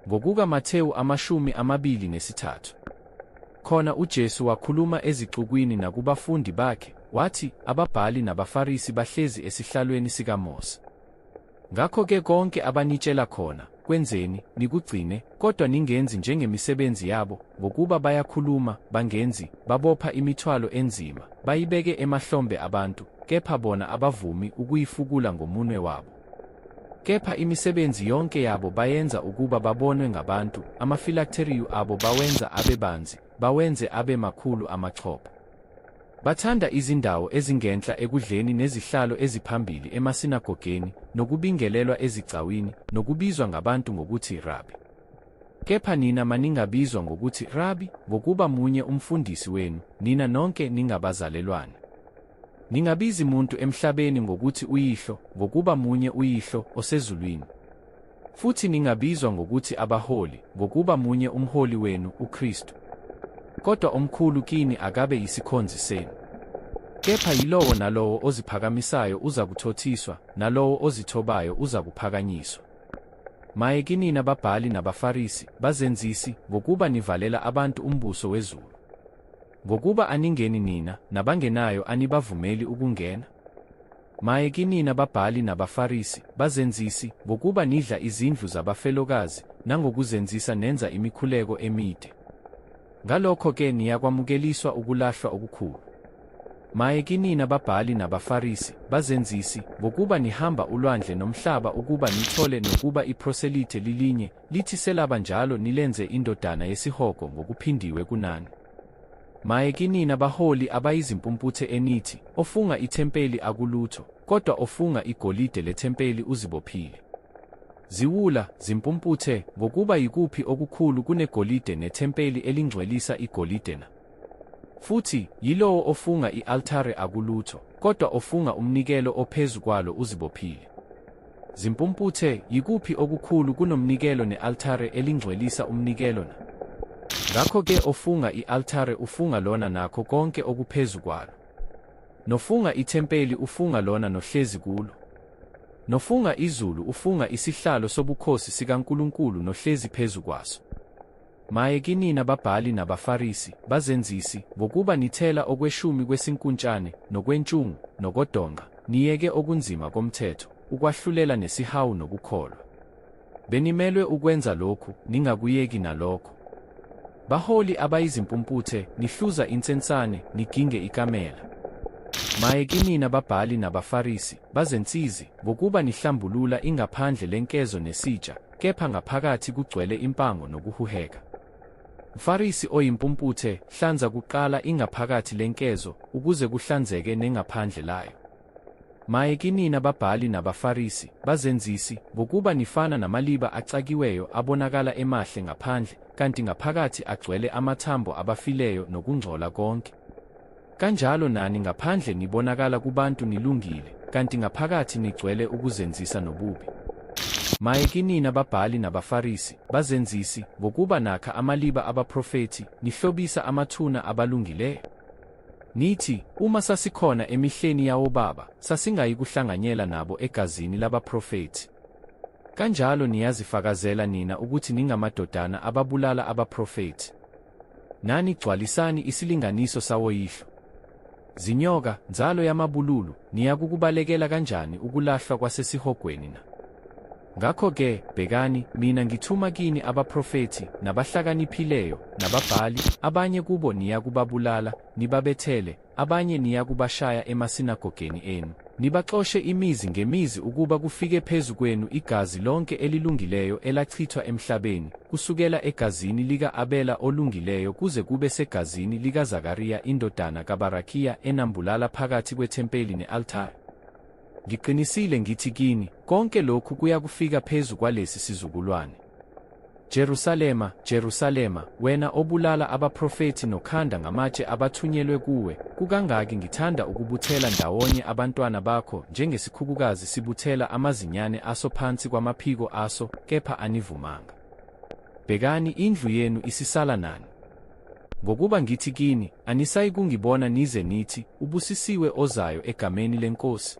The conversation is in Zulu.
Ngokuka Mathewu 23. Khona uJesu wakhuluma ezixukwini nakubafundi bakhe, wathi, Ababhali nabaFarisi bahlezi esihlalweni sikaMose. Ngakho-ke konke abanitshela khona, kwenzeni, nikugcine, kodwa ningenzi njengemisebenzi yabo, ngokuba bayakhuluma, bangenzi, babopha imithwalo enzima, bayibeke emahlombe abantu, kepha bona abavumi ukuyifukula ngomunwe wabo. Kepha imisebenzi yonke yabo bayenza ukuba babonwe ngabantu, amafilakteriyu abo bawenza abe banzi, bawenze abe makhulu amachopho. Bathanda izindawo ezingenhla ekudleni nezihlalo eziphambili emasinagogeni, nokubingelelwa ezigcawini, nokubizwa ngabantu ngokuthi Rabi. Kepha nina maningabizwa ngokuthi Rabi, ngokuba munye umfundisi wenu, nina nonke ningabazalelwane. Ningabizi muntu emhlabeni ngokuthi uyihlo, ngokuba munye uYihlo, osezulwini. Futhi ningabizwa ngokuthi abaholi, ngokuba munye umholi wenu, uKristu. Kodwa omkhulu kini akabe yisikhonzi senu. Kepha yilowo nalowo oziphakamisayo uzakuthothiswa, nalowo ozithobayo uzakuphakanyiswa. Maye kinina babhali nabaFarisi, bazenzisi, ngokuba nivalela abantu umbuso wezulu. Ngokuba aningeni nina, nabangenayo anibavumeli ukungena. Maye kinina babhali nabaFarisi, bazenzisi, ngokuba nidla izindlu zabafelokazi, nangokuzenzisa nenza imikhuleko emide. Ngalokho-ke niyakwamukeliswa ukulahlwa okukhulu. Maye kinina babhali nabaFarisi, bazenzisi, ngokuba nihamba ulwandle nomhlaba ukuba nithole nokuba iproselithe lilinye, lithi selaba njalo nilenze indodana yesihogo ngokuphindiwe kunani. Maye kinina baholi abayizimpumputhe enithi, Ofunga ithempeli akulutho, kodwa ofunga igolide lethempeli uzibophile. Ziwula, zimpumputhe, ngokuba yikuphi okukhulu kunegolide nethempeli elingcwelisa igolide na? Futhi, yilowo ofunga i-altare akulutho, kodwa ofunga umnikelo ophezu kwalo uzibophile. Zimpumputhe, yikuphi okukhulu kunomnikelo ne-altare elingcwelisa umnikelo na? Ngakho-ke ofunga i-altare ufunga lona nakho konke okuphezu kwalo. Nofunga ithempeli ufunga lona nohlezi kulo. Nofunga izulu ufunga isihlalo sobukhosi sikaNkulunkulu nohlezi phezu kwaso. Maye kinina babhali nabaFarisi, bazenzisi, ngokuba nithela okweshumi kwesinkuntshane, nokwentshungu, nokodonqa, niyeke okunzima komthetho, ukwahlulela nesihawu nokukholwa. Benimelwe ukwenza lokhu, ningakuyeki nalokho. Baholi abayizimpumputhe, nihluza insensane, niginge ikamela. Maye kinina babhali nabaFarisi, bazensizi, ngokuba nihlambulula ingaphandle lenkezo nesitsha, kepha ngaphakathi kugcwele impango nokuhuheka. Mfarisi oyimpumputhe, hlanza kuqala ingaphakathi lenkezo, ukuze kuhlanzeke nengaphandle layo. Maye kinina babhali nabaFarisi, bazenzisi, ngokuba nifana namaliba acakiweyo abonakala emahle ngaphandle, kanti ngaphakathi agcwele amathambo abafileyo nokungcola konke. Kanjalo nani ngaphandle nibonakala kubantu nilungile, kanti ngaphakathi nigcwele ukuzenzisa nobubi. Maye kinina babhali nabaFarisi, bazenzisi, ngokuba nakha amaliba abaprofethi, nihlobisa amathuna abalungileyo. Nithi, Uma sasikhona emihleni yawobaba, sasingayikuhlanganyela nabo egazini labaprofethi. Kanjalo niyazifakazela nina ukuthi ningamadodana ababulala abaprofethi. Nani gcwalisani isilinganiso sawoyihlo. Zinyoka, nzalo yamabululu, niyakukubalekela kanjani ukulahlwa kwasesihogweni na? Ngakho-ke, bhekani, mina ngithuma kini abaprofethi, nabahlakaniphileyo, nababhali, abanye kubo niyakubabulala, nibabethele, abanye niyakubashaya emasinagogeni enu, nibaxoshe imizi ngemizi ukuba kufike phezu kwenu igazi lonke elilungileyo elachithwa emhlabeni, kusukela egazini lika-Abela olungileyo kuze kube segazini likaZakariya indodana kaBarakiya enambulala phakathi kwethempeli ne-altare. Ngiqinisile ngithi kini, konke lokhu kuyakufika phezu kwalesi sizukulwane. Jerusalema, Jerusalema, wena obulala abaprofethi nokhanda ngamatshe abathunyelwe kuwe, kukangaki ngithanda ukubuthela ndawonye abantwana bakho njengesikhukukazi sibuthela amazinyane aso phansi kwamaphiko aso, kepha anivumanga. Bhekani, indlu yenu isisala nani. Ngokuba ngithi kini, anisayikungibona nize nithi, Ubusisiwe ozayo egameni leNkosi.